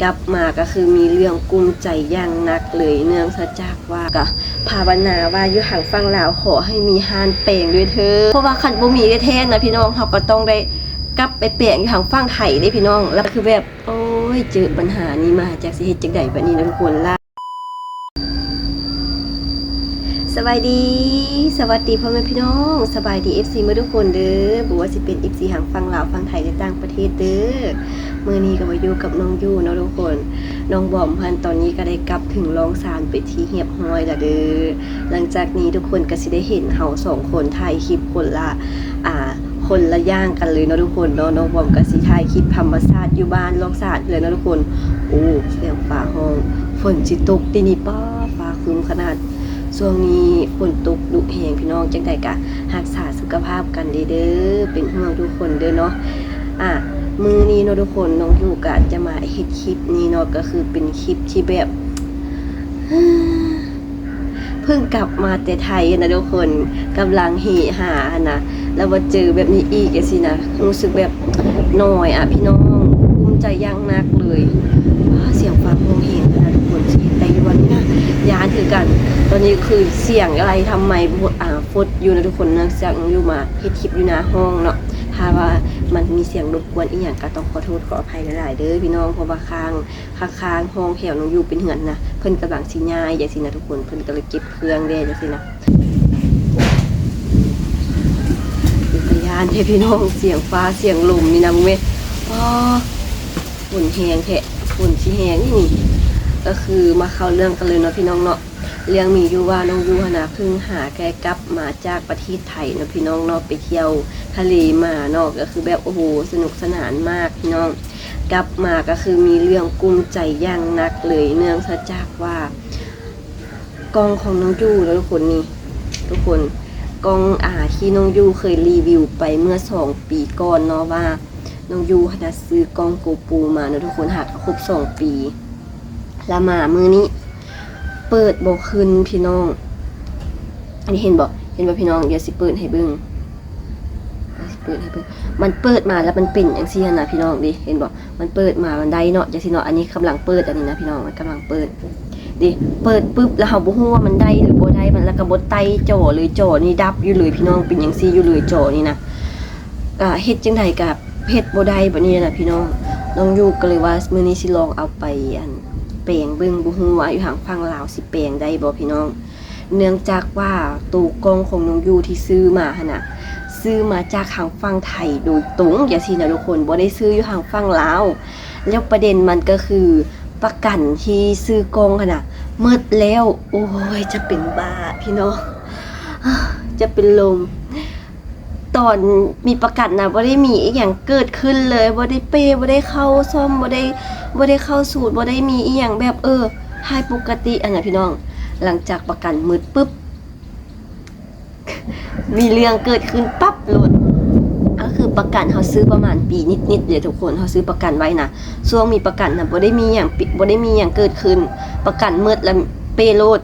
ກັບມາກໍຄືມີເລື່ອງກຸ້ມໃຈຢ່າງໜັກເລີຍ ເນື່ອງຈາກວ່າກໍພາວະນາວ່າຢູ່ທາງຝັ່ງລາວຂໍໃຫ້ມີຮ້ານແປງດ້ວຍເທີ້ ເພາະວ່າຄັນບໍ່ມີແທ້ໆນະພີ່ນ້ອງ ເຮົາກໍຕ້ອງໄດ້ກັບໄປແປງຢູ່ທາງຝັ່ງໄທເດ້ພີ່ນ້ອງ ແລ້ວກໍຄືແບບ ໂອ້ຍ ເຈີບັນຫານີ້ມາ ຈັກຊິເຮັດຈັ່ງໃດບາດນີ້ນະທຸກຄົນລະ. ສະບາຍດີ ສະຫວັດດີພໍ່ແມ່ພີ່ນ້ອງ ສະບາຍດີເອັຟຊີໝົດທຸກຄົນເດີ ບໍ່ວ່າຊິເປັນເອັຟຊີທາງຝັ່ງລາວ ຝັ່ງໄທ ແລະ ຕ່າງປະເທດເດີ. ມື້ນີ້ກໍມາຢູ່ກັບນ້ອງຢູ່ເນາະທຸກຄົນ ນ້ອງບອມຫັ້ນ ຕອນນີ້ກໍໄດ້ກັບເຖິງລ່ອງຊານເປັນທີ່ຮຽບຮ້ອຍແລ້ວເດີ. ຫຼັງຈາກນີ້ທຸກຄົນກໍຊິໄດ້ເຫັນເຮົາສອງຄົນຖ່າຍຄລິບຄົນລະ ອ່າ ຄົນລະຢ່າງກັນເລີຍເນາະທຸກຄົນເນາະ. ນ້ອງບອມກໍຊິຖ່າຍຄລິບທຳມະຊາດຢູ່ບ້ານລ່ອງຊານເພິ່ນເນາະທຸກຄົນ. ໂອ້ ສຽງຟ້າຮ້ອງ ຝົນຊິຕົກຕິນີ້ ປ້າ ຟ້າຄຶ້ມຂະໜາດ. ຊ່ວງນີ້ຝົນຕົກດຸແຮງພີ່ນ້ອງ ຈັ່ງໃດກະຮັກສາສຸຂະພາບກັນເດີ້ ເປັນຫ່ວງທຸກຄົນເດີ້ເນາະ. ອາ ມື້ນີ້ເນາະທຸກຄົນ ນ້ອງຢູ່ກະຈະມາເຮັດຄລິບນີ້ເນາະ ກໍຄືເປັນຄລິບທີ່ແບບ ເພິ່ງກັບມາແຕ່ໄທຫັ້ນນະທຸກຄົນ ກຳລັງເຮຮາຫັ້ນນະ ແລ້ວມາເຈີແບບນີ້ອີກຈັ່ງຊີ້ນະ ຮູ້ສຶກແບບໜ້ອຍອະພີ່ນ້ອງ ກຸ້ມໃຈຢ່າງໜັກເລີຍ. ວ້າ ສຽງຟ້າຮ້ອງແຮງຂະໜາດທຸກຄົນ ຊິເຮັດໄດ້ຢູ່ບໍ່ນີ້ນະ ຢ້ານຄືກັນ. ຕອນນີ້ຄືສຽງອາໄລທຳໄມ ອ່າ ຟົດຢູ່ນະທຸກຄົນ ເນື່ອງຈາກນ້ອງຢູ່ມາເຮັດຄລິບຢູ່ໜ້າຫ້ອງເນາະ ຖ້າວ່າມັນມີສຽງລົບກວນອີ່ຫຍັງ ກໍຕ້ອງຂໍໂທດຂໍອະໄພຫຼາຍໆເດີ້ພີ່ນ້ອງ ເພາະວ່າຂ້າງ ຂ້າງໆຫ້ອງແຖວນ້ອງຢູ່ເປັນເຮືອນນະ ເພິ່ນກຳລັງຊິຍ້າຍຈັ່ງຊີ້ນະທຸກຄົນ ເພິ່ນກໍເລີຍເກັບເຄື່ອງແດ່ຈັ່ງຊີ້ນະ. ເປັນຕາຢ້ານແທ້ພີ່ນ້ອງ ສຽງຟ້າສຽງລົມນີ້ນະ ເບິ່ງແມ້ ອໍ ຝົນແຮງແທ້ ຝົນຊິແຮງນີ້. ກໍຄືມາເຂົ້າເລື່ອງກັນເລີຍເນາະພີ່ນ້ອງເນາະ ເລື່ອງມີຢູ່ວ່ານ້ອງຢູ່ຫັ້ນນະ ເພິ່ງຫາແກ່ກັບມາຈາກປະເທດໄທເນາະພີ່ນ້ອງເນາະ ໄປທ່ຽວທະເລມາເນາະ ກໍຄືແບບ ໂອ້ໂຫ ສະໜຸກສະໜານມາກພີ່ນ້ອງ. ກັບມາກໍຄືມີເລື່ອງກຸ້ມໃຈຢ່າງໜັກເລີຍ ເນື່ອງຈາກວ່າກ້ອງຂອງນ້ອງຢູ່ເນາະທຸກຄົນ ນີ້ທຸກຄົນ ກ້ອງ ອ່າ ທີ່ນ້ອງຢູ່ເຄີຍຣີວິວໄປເມື່ອສອງປີກ່ອນເນາະ ວ່ານ້ອງຢູ່ຫັ້ນນະຊື້ກ້ອງໂກໂປຣມາເນາະທຸກຄົນ ຫາກໍຄົບສອງປີ ລະມາມື້ນີ້ເປີດບໍ່ຂຶ້ນພີ່ນ້ອງ. ອັນນີ້ເຫັນບໍ່ ເຫັນບໍ່ພີ່ນ້ອງ ດຽວຊິເປີດໃຫ້ເບິ່ງ ດຽວຊິເປີດໃຫ້ເບິ່ງ ມັນເປີດມາແລ້ວມັນເປັນຈັ່ງຊີ້ຫັ້ນນະພີ່ນ້ອງ ເດ້ ເຫັນບໍ່ ມັນເປີດມາມັນໄດ້ເນາະ ຈັ່ງຊີ້ເນາະ ອັນນີ້ກຳລັງເປີດ ອັນນີ້ນະພີ່ນ້ອງ ມັນກຳລັງເປີດ ເດ້ ເປີດປຶບ ແລ້ວເຮົາບໍ່ຮູ້ວ່າມັນໄດ້ຫຼືບໍ່ໄດ້ ມັນ ແລ້ວກໍບໍ່ໄຕ້ຈໍເລີຍ ຈໍນີ້ດັບຢູ່ເລີຍພີ່ນ້ອງ ເປັນຈັ່ງຊີ້ຢູ່ເລີຍ ຈໍນີ້ນະ ກະເຮັດຈັ່ງໃດກະເຮັດບໍ່ໄດ້ບາດນີ້ນະພີ່ນ້ອງ. ນ້ອງຢູ່ກໍເລີຍວ່າມື້ນີ້ຊິລອງເອົາໄປ ອັນ ແປງເບິ່ງ ບໍ່ຮູ້ວ່າຢູ່ທາງຝັ່ງລາວຊິແປງໄດ້ບໍ່ພີ່ນ້ອງ ເນື່ອງຈາກວ່າໂຕກ້ອງຂອງນ້ອງຢູ່ທີ່ຊື້ມາຫັ້ນນະ ຊື້ມາຈາກທາງຝັ່ງໄທໂດຍຕົງຈັ່ງຊີ້ນະທຸກຄົນ ບໍ່ໄດ້ຊື້ຢູ່ທາງຝັ່ງລາວ. ແລ້ວປະເດັນມັນກໍຄືປະກັນທີ່ຊື້ກ້ອງຫັ້ນນະໝົດແລ້ວ ໂອ້ຍ ຈະເປັນບ້າພີ່ນ້ອງ ຈະເປັນລົມ. ຕອນມີປະກັນນະ ບໍ່ໄດ້ມີອີ່ຫຍັງເກີດຂຶ້ນເລີຍ ບໍ່ໄດ້ເປ ບໍ່ໄດ້ເຂົ້າສ້ອມ ບໍ່ໄດ້ ບໍ່ໄດ້ເຂົ້າສູດ ບໍ່ໄດ້ມີອີ່ຫຍັງແບບ ເອີ ຫາຍປົກກະຕິຫັ້ນນະພີ່ນ້ອງ. ຫຼັງຈາກປະກັນໝົດປຶບ ມີເລື່ອງເກີດຂຶ້ນປັບໂລດ ກໍຄືປະກັນເຮົາຊື້ປະມານປີນິດໆເດທຸກຄົນ ເຮົາຊື້ປະກັນໄວ້ນະ ຊ່ວງມີປະກັນນະ ບໍ່ໄດ້ມີຫຍັງ ບໍ່ໄດ້ມີຫຍັງເກີດຂຶ້ນ ປະກັນໝົດແລ້ວເປໂລດ.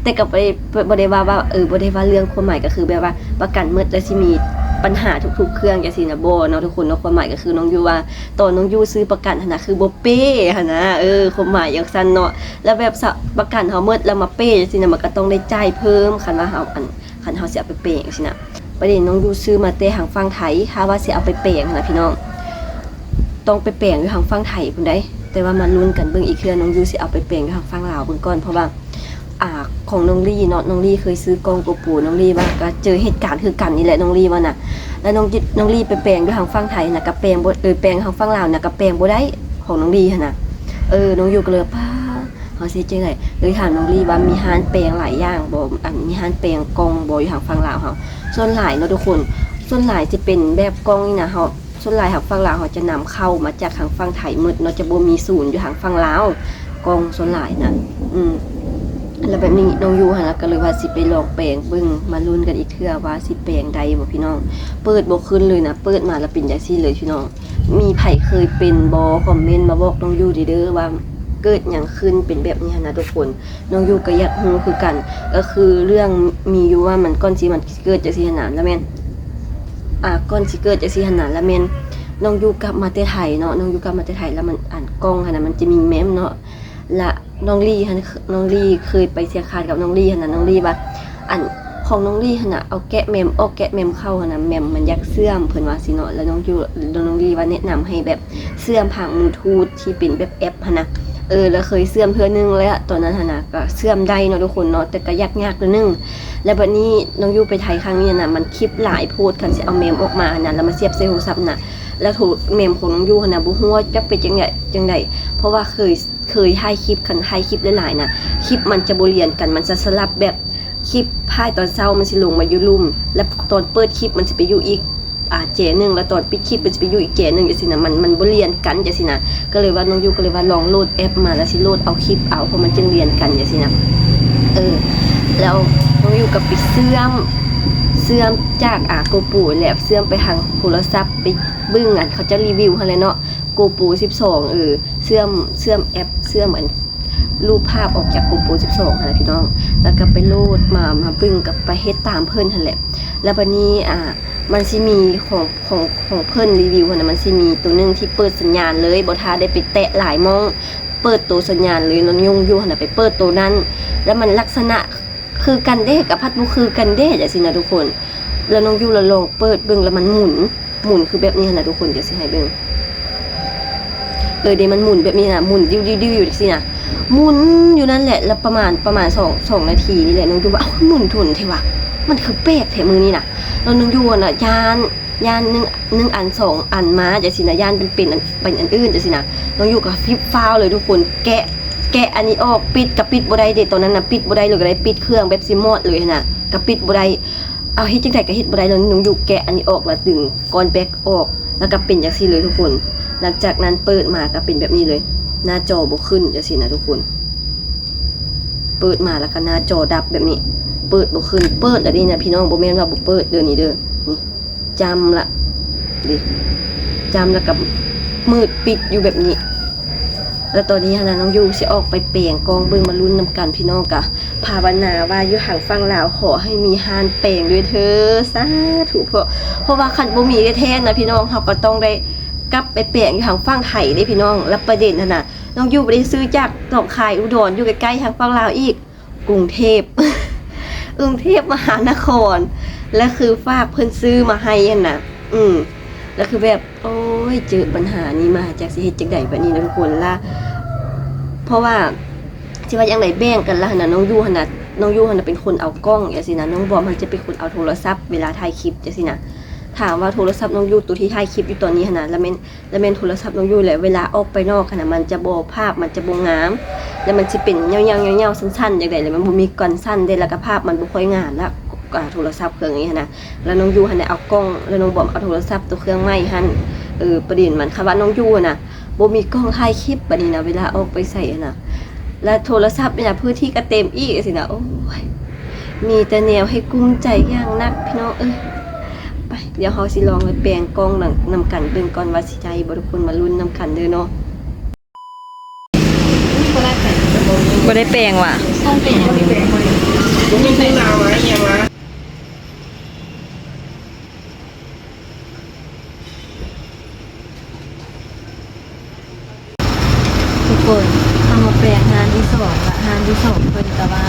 ແຕ່ກໍບໍ່ໄດ້ ບໍ່ໄດ້ວ່າ ວ່າ ເອີ ບໍ່ໄດ້ວ່າເລື່ອງຄວາມໝາຍ ກໍຄືແບບວ່າປະກັນໝົດແລ້ວຊິມີປັນຫາທຸກໆເຄື່ອງຈັ່ງຊີ້ນະ ບໍ່ເນາະທຸກຄົນເນາະ. ຄວາມໝາຍກໍຄືນ້ອງຢູ່ວ່າ ຕອນນ້ອງຢູ່ຊື້ປະກັນຫັ້ນນະ ຄືບໍ່ເປຫັ້ນນະ ເອີ ຄວາມໝາຍຈັ່ງຊັ້ນເນາະ. ແລ້ວແບບ ປະກັນເຮົາໝົດແລ້ວມາເປຈັ່ງຊີ້ນະ ມັນກໍຕ້ອງໄດ້ຈ່າຍເພີ່ມ ຄັນວ່າເຮົາ ອັນ ຄັນເຮົາຊິເອົາໄປແປງຈັ່ງຊີ້ນະ. ປະເດັນນ້ອງຢູ່ຊື້ມາແຕ່ທາງຝັ່ງໄທ ຖ້າວ່າຊິເອົາໄປແປງຫັ້ນນະພີ່ນ້ອງ ຕ້ອງໄປແປງຢູ່ທາງຝັ່ງໄທພຸ້ນໃດ໋. ແຕ່ວ່າມາລຸ້ນກັນເບິ່ງອີກເທື່ອ ນ້ອງຢູ່ຊິເອົາໄປແປງຢູ່ທາງຝັ່ງລາວເບິ່ງກ່ອນ ເພາະວ່າ ອ່າ ຂອງນ້ອງລີ້ເນາະ ນ້ອງລີ້ເຄີຍຊື້ກ້ອງໂກໂປຣ ນ້ອງລີ້ວ່າກໍເຈີເຫດການຄືກັນນີ້ແຫຼະ ນ້ອງລີ້ວ່ານະ. ແລ້ວນ້ອງ ນ້ອງລີ້ໄປແປງຢູ່ທາງຝັ່ງໄທນະ ກໍແປງບໍ່ ເອີ ແປງທາງຝັ່ງລາວນະ ກໍແປງບໍ່ໄດ້ຂອງນ້ອງລີ້ຫັ້ນນະ. ເອີ ນ້ອງຢູ່ກໍເລີຍ ປ້າ ເຮົາຊິເຮັດຈັ່ງໃດ ເລີຍຖາມນ້ອງລີ້ວ່າມີຮ້ານແປງຫຼາຍຢ່າງບໍ່ ອັນ ມີຮ້ານແປງກ້ອງບໍ່ຢູ່ທາງຝັ່ງລາວເຮົາ. ສ່ວນຫຼາຍເນາະທຸກຄົນ ສ່ວນຫຼາຍຈະເປັນແບບກ້ອງນີ້ນະ ເຮົາ ສ່ວນຫຼາຍທາງຝັ່ງລາວເຮົາຈະນຳເຂົ້າມາຈາກທາງຝັ່ງໄທໝົດເນາະ ຈະບໍ່ມີສູນຢູ່ທາງຝັ່ງລາວ ກ້ອງສ່ວນຫຼາຍນະ. ອືມ ແລ້ວແບບນີ້ນ້ອງຢູ່ຫັ້ນລະກໍເລີຍວ່າຊິໄປລອງແປງເບິ່ງ ມາລຸ້ນກັນອີກເທື່ອວ່າຊິແປງໄດ້ບໍ່ພີ່ນ້ອງ. ເປີດບໍ່ຂຶ້ນເລີຍນະ ເປີດມາລະເປັນຈັ່ງຊີ້ເລີຍພີ່ນ້ອງ. ມີໃຜເຄີຍເປັນບໍ່ ຄອມເມັນມາບອກນ້ອງຢູ່ເດີ້ ວ່າເກີດຫຍັງຂຶ້ນເປັນແບບນີ້ຫັ້ນນະທຸກຄົນ. ນ້ອງຢູ່ກໍຢາກຮູ້ຄືກັນ ກໍຄືເລື່ອງມີຢູ່ວ່າມັນ ກ່ອນຊິ ມັນເກີດຈັ່ງຊີ້ຫັ້ນນະ ລະແມ່ນ ອ່າ ກ່ອນຊິເກີດຈັ່ງຊີ້ຫັ້ນນະ ລະແມ່ນ ນ້ອງຢູ່ກັບມາແຕ່ໄທເນາະ, ນ້ອງຢູ່ກັບມາແຕ່ໄທ ແລ້ວມັນ ອັນ ກ້ອງຫັ້ນນະ ມັນຈະມີແມມເນາະ. ລະນ້ອງລີຫັ້ນ ນ້ອງລີເຄີຍໄປສຽງຄານກັບນ້ອງລີຫັ້ນນະ, ນ້ອງລີວ່າ ອັນ ຂອງນ້ອງລີຫັ້ນນະ ເອົາແກະແມມອອກ ແກະແມມເຂົ້າຫັ້ນນະ ແມມມັນຢາກເຊື່ອມ ເພິ່ນວ່າຊີ້ເນາະ. ແລ້ວນ້ອງຢູ່ ນ້ອງລີວ່າແນະນຳໃຫ້ແບບເຊື່ອມຜ່ານບລູທູດທີ່ເປັນແບບແອັບຫັ້ນນະ. ເອີ ແລ້ວເຄີຍເຊື່ອມເທື່ອໜຶ່ງແລ້ວ ຕອນນັ້ນຫັ້ນນະ ກໍເຊື່ອມໄດ້ເນາະທຸກຄົນເນາະ, ແຕ່ກໍຍາກໆໜ້ອຍໜຶ່ງ. ແລ້ວບັດນີ້ນ້ອງຢູ່ໄປໄທຄັ້ງນີ້ນະ ມັນຄລິບຫຼາຍໂພດ ຄັນຊິເອົາແມມອອກມານະ ແລ້ວມາສຽບໃສ່ໂທລະສັບນະ ແລ້ວໂທ ແມມຂອງນ້ອງຢູ່ຫັ້ນນະ ບໍ່ຮູ້ວ່າຈັກເປັນຈັ່ງໃດ ຈັ່ງໃດ ເພາະວ່າເຄີຍ ເຄີຍຖ່າຍຄລິບ ຄັນຖ່າຍຄລິບຫຼາຍໆນະ ຄລິບມັນຈະບໍ່ລຽນກັນ ມັນຈະສະຫຼັບແບບ ຄລິບຖ່າຍຕອນເຊົ້າມັນຊິລົງມາຢູ່ລຸ່ມ ແລ້ວຕອນເປີດຄລິບມັນຊິໄປຢູ່ອີກ ອ່າ ແຈໜຶ່ງ ແລ້ວຕອນປິດຄລິບມັນຊິໄປຢູ່ອີກແຈໜຶ່ງ ຈັ່ງຊີ້ນະ ມັນ ມັນບໍ່ລຽນກັນ ຈັ່ງຊີ້ນະ. ກໍເລີຍວ່ານ້ອງຢູ່ກໍເລີຍວ່າລອງໂຫຼດແອັບມາ ແລ້ວຊິໂຫຼດເອົາຄລິບເອົາ ເພາະມັນຈຶ່ງລຽນກັນ ຈັ່ງຊີ້ນະ. ເອີ ແລ້ວນ້ອງຢູ່ກໍໄປເຊື່ອມ ເຊື່ອມຈາກ ອ່າ ໂກໂປຣ ແລ້ວເຊື່ອມໄປທາງໂທລະສັບ ໄປເບິ່ງ ອັນ ເຂົາເຈົ້າຣີວິວຫັ້ນແຫຼະເນາະ ໂກໂປຣສິບສອງ ເອີ ເຊື່ອມ ເຊື່ອມແອັບ ເຊື່ອມ ອັນ ຮູບພາບອອກຈາກໂກໂປຣສິບສອງຫັ້ນນະພີ່ນ້ອງ ແລ້ວກໍໄປໂຫຼດມາ ມາເບິ່ງ ກໍໄປເຮັດຕາມເພິ່ນຫັ້ນແຫຼະ. ແລ້ວບັດນີ້ ອ່າ ມັນຊິມີຂອງ ຂອງ ຂອງເພິ່ນຣີວິວຫັ້ນນະ ມັນຊິມີໂຕໜຶ່ງທີ່ເປີດສັນຍານເລີຍ ບໍ່ຖ້າໄດ້ໄປແຕະຫຼາຍໝ່ອງ ເປີດໂຕສັນຍານເລີຍ. ນ້ອງຢູ່ຫັ້ນນະໄປເປີດໂຕນັ້ນ ແລ້ວມັນລັກສະນະ ຄືກັນເດ້ ກໍພັດບໍ່ຄືກັນເດ້ ຈັ່ງຊີ້ນະທຸກຄົນ. ແລ້ວນ້ອງຢູ່ລະລອງເປີດເບິ່ງ ແລ້ວມັນໝູນ ໝູນຄືແບບນີ້ຫັ້ນນະທຸກຄົນ ດຽວຊິໃຫ້ເບິ່ງ. ເອີ ເດ້ ມັນໝູນແບບນີ້ນະ ໝູນດິ້ວໆຢູ່ຈັ່ງຊີ້ນະ ໝູນຢູ່ນັ້ນແຫຼະ. ແລ້ວປະມານ ປະມານສອງ ສອງນາທີນີ້ແຫຼະ ນ້ອງຢູ່ວ່າ ເອົ້າ ໝູນດົນແທ້ຫວາ ມັນຄືແປກແທ້ມື້ນີ້ນະ. ແລ້ວນ້ອງຢູ່ຫັ້ນນະ ຢ້ານ ຢ້ານໜຶ່ງ ໜຶ່ງອັນສອງອັນມາຈັ່ງຊີ້ນະ ຢ້ານມັນເປັນອັນ ເປັນອັນອື່ນຈັ່ງຊີ້ນະ. ນ້ອງຢູ່ກໍຟີບຟ້າວເລີຍທຸກຄົນ ແກະ ແກະອັນນີ້ອອກ ປິດກໍປິດບໍ່ໄດ້ເດ້ ຕອນນັ້ນນະ ປິດບໍ່ໄດ້ເລີຍ ກໍໄດ້ປິດເຄື່ອງແບບຊິມອດເລີຍຫັ້ນນະ ກໍປິດບໍ່ໄດ້. ເອົາ ເຮັດຈັ່ງໃດກໍເຮັດບໍ່ໄດ້ ແລ້ວນ້ອງຢູ່ແກະອັນນີ້ອອກ ແລ້ວດຶງກ້ອນແບກອອກ ແລ້ວກໍເປັນຈັ່ງຊີ້ເລີຍທຸກຄົນ. ຫຼັງຈາກນັ້ນເປີດມາກໍເປັນແບບນີ້ເລີຍ ໜ້າຈໍບໍ່ຂຶ້ນຈັ່ງຊີ້ນະທຸກຄົນ. ເປີດມາແລ້ວກໍໜ້າຈໍດັບແບບນີ້ ເປີດບໍ່ຂຶ້ນ ເປີດແລ້ວເດ້ນະພີ່ນ້ອງ ບໍ່ແມ່ນວ່າບໍ່ເປີດເດີນີ້ເດີ ນີ້ ຈ້ຳລະ ເດ້ ຈ້ຳລະກໍມືດປິດຢູ່ແບບນີ້. ແລ້ວຕອນນີ້ຫັ້ນນະ ນ້ອງຢູ່ຊິອອກໄປແປງກ້ອງເບິ່ງ ມາລຸ້ນນຳກັນພີ່ນ້ອງ. ກະພາວະນາວ່າຢູ່ທາງຝັ່ງລາວ ຂໍໃຫ້ມີຮ້ານແປງດ້ວຍເທີ ສາທຸ. ເພາະ ເພາະວ່າຄັນບໍ່ມີແທ້ໆນະພີ່ນ້ອງ ເຮົາກໍຕ້ອງໄດ້ກັບໄປແປງຢູ່ທາງຝັ່ງໄທເດ້ພີ່ນ້ອງ. ແລ້ວປະເດັນຫັ້ນນະ ນ້ອງຢູ່ບໍ່ໄດ້ຊື້ຈາກໜອງຄາຍ ອຸດອນ ຢູ່ໃກ້ໆທາງຝັ່ງລາວອີກ ກຸງເທບ ກຸງເທບມະຫານະຄອນ ແລ້ວຄືຝາກເພິ່ນຊື້ມາໃຫ້ຫັ້ນນະ. ອືມ ແລ້ວຄືແບບ ໂອ້ຍ ເຈີບັນຫານີ້ມາ ຈັກຊິເຮັດຈັ່ງໃດບັດນີ້ນະທຸກຄົນລະ. ເພາະວ່າ ຊິວ່າຈັ່ງໃດ ແບ່ງກັນລະຫັ້ນນະ ນ້ອງຢູ່ຫັ້ນນະ ນ້ອງຢູ່ຫັ້ນນະເປັນຄົນເອົາກ້ອງຈັ່ງຊີ້ນະ ນ້ອງບອມຫັ້ນຈະເປັນຄົນເອົາໂທລະສັບເວລາຖ່າຍຄລິບຈັ່ງຊີ້ນະ. ຖາມວ່າໂທລະສັບນ້ອງຢູ່ ໂຕທີ່ຖ່າຍຄລິບຢູ່ຕອນນີ້ຫັ້ນນະ ລະແມ່ນ ລະແມ່ນໂທລະສັບນ້ອງຢູ່ແຫຼະ ເວລາອອກໄປນອກຫັ້ນນະ ມັນຈະບໍ່ ພາບມັນຈະບໍ່ງາມ ລະມັນຊິເປັນຍາວໆ ສັ້ນໆ ຈັ່ງໃດ ລະມັນບໍ່ມີການສັ້ນເດ້ ລະກະພາບມັນບໍ່ຄ່ອຍງາມລະ ອ່າ ໂທລະສັບເຄື່ອງນີ້ຫັ້ນນະ. ລະນ້ອງຢູ່ຫັ້ນໄດ້ເອົາກ້ອງ ລະນ້ອງບອມເອົາໂທລະສັບໂຕເຄື່ອງໃໝ່ຫັ້ນ. ເອີ ປະເດັນມັນ ຄັນວ່ານ້ອງຢູ່ຫັ້ນນະ ບໍ່ມີກ້ອງຖ່າຍຄລິບບາດນີ້ນະ ເວລາອອກໄປໃສຫັ້ນນະ ລະໂທລະສັບນີ້ນະ ພື້ນທີ່ກະເຕັມອີກຊີ້ນະ. ໂອ້ຍ ມີແຕ່ແນວໃຫ້ກຸ້ມໃຈຢ່າງໜັກພີ່ນ້ອງເອີຍ. ໄປ ດຽວເຮົາຊິລອງໄປແປງກ້ອງນຳກັນເບິ່ງກ່ອນວ່າຊິໄດ້ບໍ່ ທຸກຄົນມາລຸ້ນນຳກັນເດີເນາະ. ບໍ່ໄດ້ແປງຫວາ? ທຸກຄົນ ເຮົາມາແປງຮ້ານທີສອງລະ ຮ້ານທີສອງເພິ່ນກະວ່າ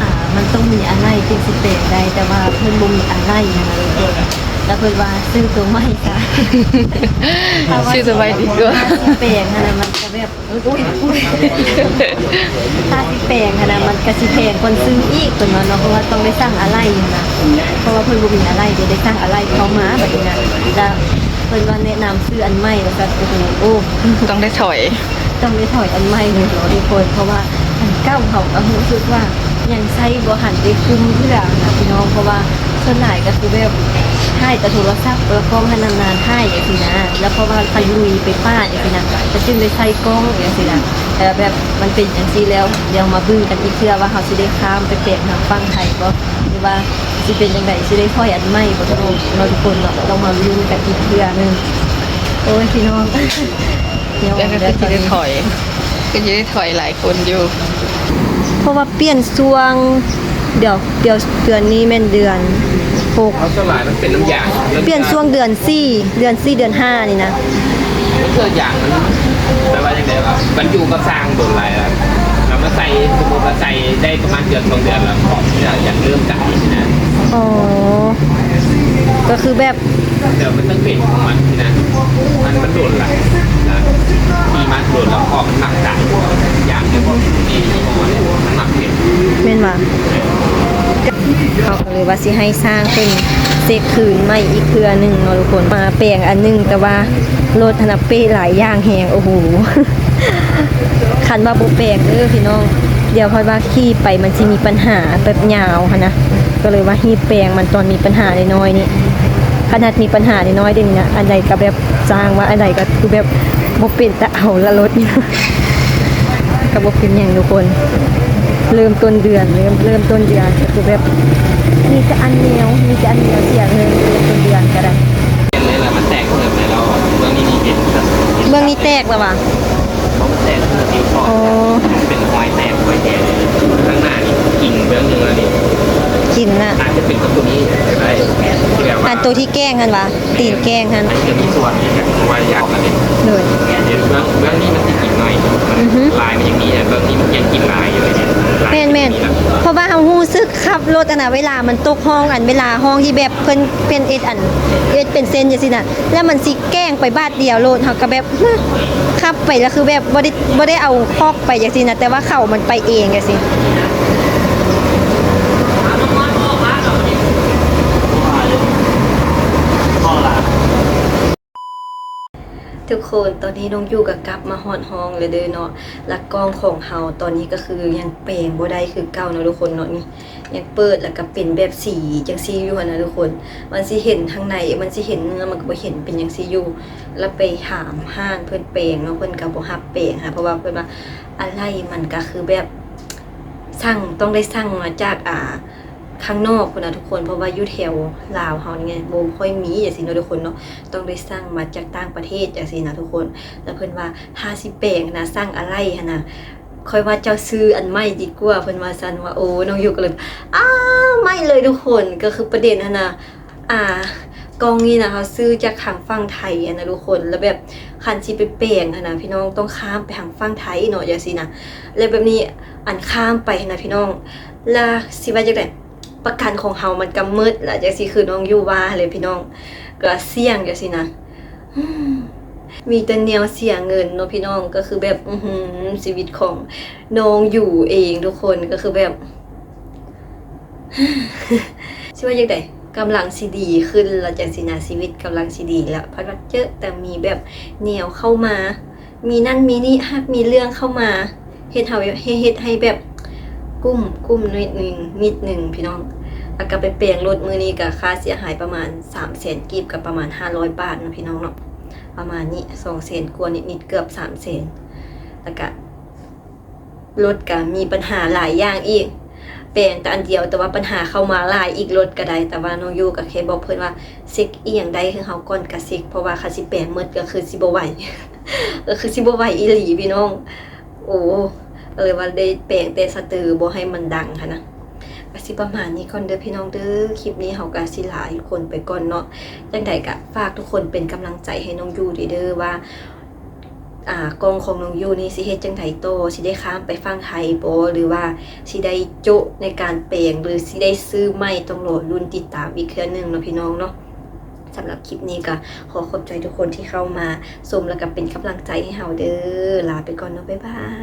ອ່າ ມັນຕ້ອງມີອາໄຫຼ່ຈຶ່ງຊິແປງໄດ້ ແຕ່ວ່າເພິ່ນບໍ່ມີອາໄຫຼ່ຫັ້ນນະທຸກຄົນ ລະເພິ່ນວ່າຊື້ໂຕໃໝ່ຊະ ຊື້ໂຕໃໝ່ດີກວ່າ ຖ້າຊິແປງຫັ້ນນະ ມັນກະແບບ ອຸ້ຍ ຖ້າຊິແປງຫັ້ນນະ ມັນກະຊິແພງກວ່າຊື້ອີກ ເພິ່ນວ່າເນາະ ເພາະວ່າຕ້ອງໄດ້ສັ່ງອາໄຫຼ່ຫັ້ນນະ ເພາະວ່າເພິ່ນບໍ່ມີອາໄຫຼ່ເດ້ ໄດ້ສັ່ງອາໄຫຼ່ເຂົ້າມາບາດນີ້ນະ ລະເພິ່ນວ່າແນະນຳຊື້ອັນໃໝ່ວ່າຊັ້ນ. ໂອ້ໂຫ ໂອ້ ຕ້ອງໄດ້ຖອຍ ຕ້ອງໄດ້ຖອຍອັນໃໝ່ເລີຍເນາະທຸກຄົນ ເພາະວ່າອັນເກົ່າເຮົາກະຮູ້ສຶກວ່າຍັງໃຊ້ບໍ່ທັນໄດ້ຄຸ້ມເທື່ອນະພີ່ນ້ອງ ເພາະວ່າສ່ວນຫຼາຍກະຄືແບບຖ່າຍແຕ່ໂທລະສັບ ລະກ້ອງຫັ້ນນານໆຖ່າຍຈັ່ງຊີ້ນະ ລະເພາະວ່າຄັນລຸຍໄປປ່າຈັ່ງຊີ້ນະ ກະຈຶ່ງໄດ້ໃຊ້ກ້ອງຈັ່ງຊີ້ນະ. ແຕ່ແບບມັນເປັນຈັ່ງຊີ້ແລ້ວ ດຽວມາເບິ່ງກັນອີກເທື່ອວ່າເຮົາຊິໄດ້ຂ້າມໄປແປງທາງຝັ່ງໄທບໍ່ ຫຼືວ່າຊິເປັນຈັ່ງໃດ ຊິໄດ້ຖອຍອັນໃໝ່ບໍ່ເນາະ ເນາະທຸກຄົນເນາະ ຕ້ອງມາລຸ້ນກັນອີກເທື່ອໜຶ່ງ. ໂອ້ຍ ພີ່ນ້ອງ ຍອມແລ້ວ ຄືຊິໄດ້ຖອຍ ຄືຊິໄດ້ຖອຍຫຼາຍຄົນຢູ່ ເພາະວ່າປ່ຽນຊ່ວງ ດຽວ ດຽວເດືອນນີ້ແມ່ນເດືອນ ຫົກ ເອົາສ່ວນຫຼາຍມັນເປັນນ້ຳຢາງ ປ່ຽນຊ່ວງເດືອນສີ່ ເດືອນສີ່ ເດືອນຫ້ານີ້ນະ. ເພື່ອຢາງມັນແປວ່າຈັ່ງໃດວະ ມັນຢູ່ກັບຊ່າງດົນຫຼາຍແລ້ວ ແລ້ວມາໃສ່ ສົມມຸດວ່າໃສ່ໄດ້ປະມານເດືອນສອງເດືອນແລ້ວ ຂອງທີ່ຢາກເລີ່ມກາຍຊີ້ນະ. ອໍ ກໍຄືແບບ ແຕ່ມັນຕ້ອງເປັນຂອງມັນຊີ້ນະ ມັນ ມັນດົນລະ ທີ່ມັນດົນແລ້ວຂອງມັນມັກກາຍ ຢາງທີ່ພວກນີ້ມັນມັກເປັນ ແມ່ນບໍ່? ເຮົາກໍເລີຍວ່າຊິໃຫ້ຊ່າງເພິ່ນເຊັກຄືນໃໝ່ອີກເທື່ອໜຶ່ງເນາະທຸກຄົນ. ມາແປງອັນໜຶ່ງ ແຕ່ວ່າລົດຫັ້ນນະເປ້ຫຼາຍຢ່າງແຮງ ໂອ້ໂຫ ຄັນວ່າບໍ່ແປງເດີພີ່ນ້ອງ ດຽວຂ້ອຍວ່າຂີ່ໄປມັນຊິມີບັນຫາແບບຍາວຫັ້ນນະ ກໍເລີຍວ່າຮີບແປງມັນຕອນມີບັນຫານ້ອຍໆນີ້. ຂະໜາດມີບັນຫານ້ອຍໆເດນີ້ນະ ອັນໃດກໍແບບ ຊ່າງວ່າອັນໃດກໍຄືແບບບໍ່ເປັນຕາເອົາລະລົດ ກໍບໍ່ເປັນຫຍັງທຸກຄົນ. ເລີ່ມຕົ້ນເດືອນ ເລີ່ມ ເລີ່ມຕົ້ນເດືອນກໍຄືແບບມີແຕ່ອັນແນວ ມີແຕ່ອັນແນວເສຍເລີຍ ເລີ່ມຕົ້ນເດືອນກໍໄດ້. ເລື່ອງນີ້ແຕກແລ້ວຫວາ? ເບື້ອງນີ້ແຕກເລີຍ ເປັນຮອຍແຕກ ຮອຍແຕກ ຂ້າງໜ້ານີ້ກິນເບື້ອງໜຶ່ງແລ້ວນີ້ ກິນນະ ອາດຈະເປັນຕົວນີ້ກໍໄດ້ ອັນໂຕທີ່ແກ້ງຫັ້ນຫວາ? ຕີນແກ້ງຫັ້ນ ອັນນີ້ກໍມີສ່ວນ ເພາະວ່າຢາກອັນນີ້ ໂດຍ ເບື້ອງ ເບື້ອງນີ້ມັນຊິກິນໜ້ອຍ ອືຮຶ ລາຍມັນຍັງມີ ແຕ່ເບື້ອງນີ້ມັນຍັງກິນຫຼາຍຢູ່ເດ. ແມ່ນໆ ເພາະວ່າເຮົາຮູ້ສຶກຂັບລົດຫັ້ນນະ ເວລາມັນຕົກຮ່ອງ ອັນເວລາຮ່ອງທີ່ແບບເພິ່ນ ເພິ່ນເຮັດອັນ ເຮັດເປັນເສັ້ນຈັ່ງຊີ້ນະ ແລ້ວມັນຊິແກ້ງໄປບາດດຽວໂລດ ເຮົາກໍແບບ ຮຶ ຂັບໄປແລ້ວຄືແບບບໍ່ໄດ້ ບໍ່ໄດ້ເອົາຄອກໄປຈັ່ງຊີ້ນະ ແຕ່ວ່າເຂົ້າມັນໄປເອງຈັ່ງຊີ້. ທຸກຄົນ ຕອນນີ້ນ້ອງຢູ່ກໍກັບມາຮອດຫ້ອງແລ້ວເດີເນາະ ລະກ້ອງຂອງເຮົາຕອນນີ້ກໍຄືຍັງແປງບໍ່ໄດ້ຄືເກົ່າເນາະທຸກຄົນເນາະ. ນີ້ຍັງເປີດ ລະກໍເປັນແບບສີຈັ່ງຊີ້ຢູ່ຫັ້ນນະທຸກຄົນ ມັນຊິເຫັນທາງໃນ ມັນຊິເຫັນເນື້ອ ມັນກໍບໍ່ເຫັນ ເປັນຈັ່ງຊີ້ຢູ່. ລະໄປຖາມຮ້ານເພິ່ນແປງເນາະ ເພິ່ນກໍບໍ່ຮັບແປງຫັ້ນ ເພາະວ່າເພິ່ນວ່າອາໄຫຼ່ມັນກໍຄືແບບສັ່ງ ຕ້ອງໄດ້ສັ່ງມາຈາກ ອ່າ ຂ້າງນອກພຸ້ນນະທຸກຄົນ ເພາະວ່າຢູ່ແຖວລາວເຮົານີ້ບໍ່ຄ່ອຍມີຈັ່ງຊີ້ເນາະທຸກຄົນເນາະ ຕ້ອງໄດ້ສັ່ງມາຈາກຕ່າງປະເທດຈັ່ງຊີ້ນະທຸກຄົນ. ລະເພິ່ນວ່າຖ້າຊິແປງຫັ້ນນະ ສັ່ງອາໄຫຼ່ຫັ້ນນະ ຂ້ອຍວ່າເຈົ້າຊື້ອັນໃໝ່ດີກວ່າ ເພິ່ນວ່າຊັ້ນວ່າ. ໂອ້ ນ້ອງຢູ່ກໍເລີຍ ອ້າວ ໃໝ່ເລີຍທຸກຄົນ. ກໍຄືປະເດັນຫັ້ນນະ ອ່າ ກ່ອງນີ້ນະ ເຮົາຊື້ຈາກທາງຝັ່ງໄທຫັ້ນນະທຸກຄົນ ລະແບບຄັນຊິໄປແປງຫັ້ນນະ ພີ່ນ້ອງຕ້ອງຂ້າມໄປທາງຝັ່ງໄທເນາະ ຈັ່ງຊີ້ນະ. ແລະແບບນີ້ ອັນຂ້າມໄປຫັ້ນນະພີ່ນ້ອງ ລະຊິວ່າຈັ່ງໃດ ປະກັນຂອງເຮົາມັນກໍໝົດລະ ຈັ່ງຊີ້ ຄືນ້ອງຢູ່ວ່າຫັ້ນແຫຼະພີ່ນ້ອງ ກໍສ່ຽງຈັ່ງຊີ້ນະ. ມີແຕ່ແນວເສຍເງິນເນາະພີ່ນ້ອງ ກໍຄືແບບ ອືຫື ຊີວິດຂອງນ້ອງຢູ່ເອງທຸກຄົນ ກໍຄືແບບ ຊິວ່າຈັ່ງໃດ ກຳລັງຊິດີຂຶ້ນລະຈັ່ງຊີ້ນະ ຊີວິດກຳລັງຊິດີລະ ພັດວ່າເຈີແຕ່ມີແບບແນວເຂົ້າມາ ມີນັ້ນມີນີ້ ຫາກມີເລື່ອງເຂົ້າມາ ເຮັດເຮົາ ເຮັດ ເຮັດໃຫ້ແບບກຸ້ມ ກຸ້ມໜ້ອຍໜຶ່ງ ນິດໜຶ່ງພີ່ນ້ອງ. ລະກະໄປແປງລົດມື້ນີ້ກະຄ່າເສຍຫາຍປະມານສາມແສນກີບ ກະປະມານຫ້າຮ້ອຍບາດເນາະພີ່ນ້ອງເນາະ ປະມານນີ້ ສອງແສນກວ່ານິດໆ ເກືອບສາມແສນ. ລະກະລົດກະມີບັນຫາຫຼາຍຢ່າງອີກ ແປງແຕ່ອັນດຽວ ແຕ່ວ່າບັນຫາເຂົ້າມາຫຼາຍອີກ ລົດກະໄດ້. ແຕ່ວ່ານ້ອງຢູ່ກະແຄ່ບອກເພິ່ນວ່າ ເຊັກອີ່ຫຍັງໄດ້ໃຫ້ເຮົາກ່ອນກະເຊັກ ເພາະວ່າຄັນຊິແປງໝົດກະຄືຊິບໍ່ໄຫວ ກໍຄືຊິບໍ່ໄຫວອີ່ຫຼີພີ່ນ້ອງ. ໂອ້ ກໍເລີຍວ່າໄດ້ແປງແຕ່ສະເຕີບໍ່ໃຫ້ມັນດັງຫັ້ນນະ. ກໍຊິປະມານນີ້ກ່ອນເດີພີ່ນ້ອງເດີ ຄລິບນີ້ເຮົາກໍຊິລາທຸກຄົນໄປກ່ອນເນາະ. ຈັ່ງໃດກໍຝາກທຸກຄົນເປັນກຳລັງໃຈໃຫ້ນ້ອງຢູ່ເດີ ວ່າ ອ່າ ກ້ອງຂອງນ້ອງຢູ່ນີ້ຊິເຮັດຈັ່ງໃດຕໍ່ ຊິໄດ້ຂ້າມໄປຝັ່ງໄທບໍ່ ຫຼືວ່າຊິໄດ້ໂຈະໃນການແປງ ຫຼືຊິໄດ້ຊື້ໃໝ່ ຕ້ອງລໍລຸ້ນຕິດຕາມອີກເທື່ອໜຶ່ງເນາະພີ່ນ້ອງເນາະ. ສຳລັບຄລິບນີ້ກໍຂໍຂອບໃຈທຸກຄົນທີ່ເຂົ້າມາຊົມ ແລ້ວກໍເປັນກຳລັງໃຈໃຫ້ເຮົາເດີ. ລາໄປກ່ອນເນາະ ບາຍບາຍ.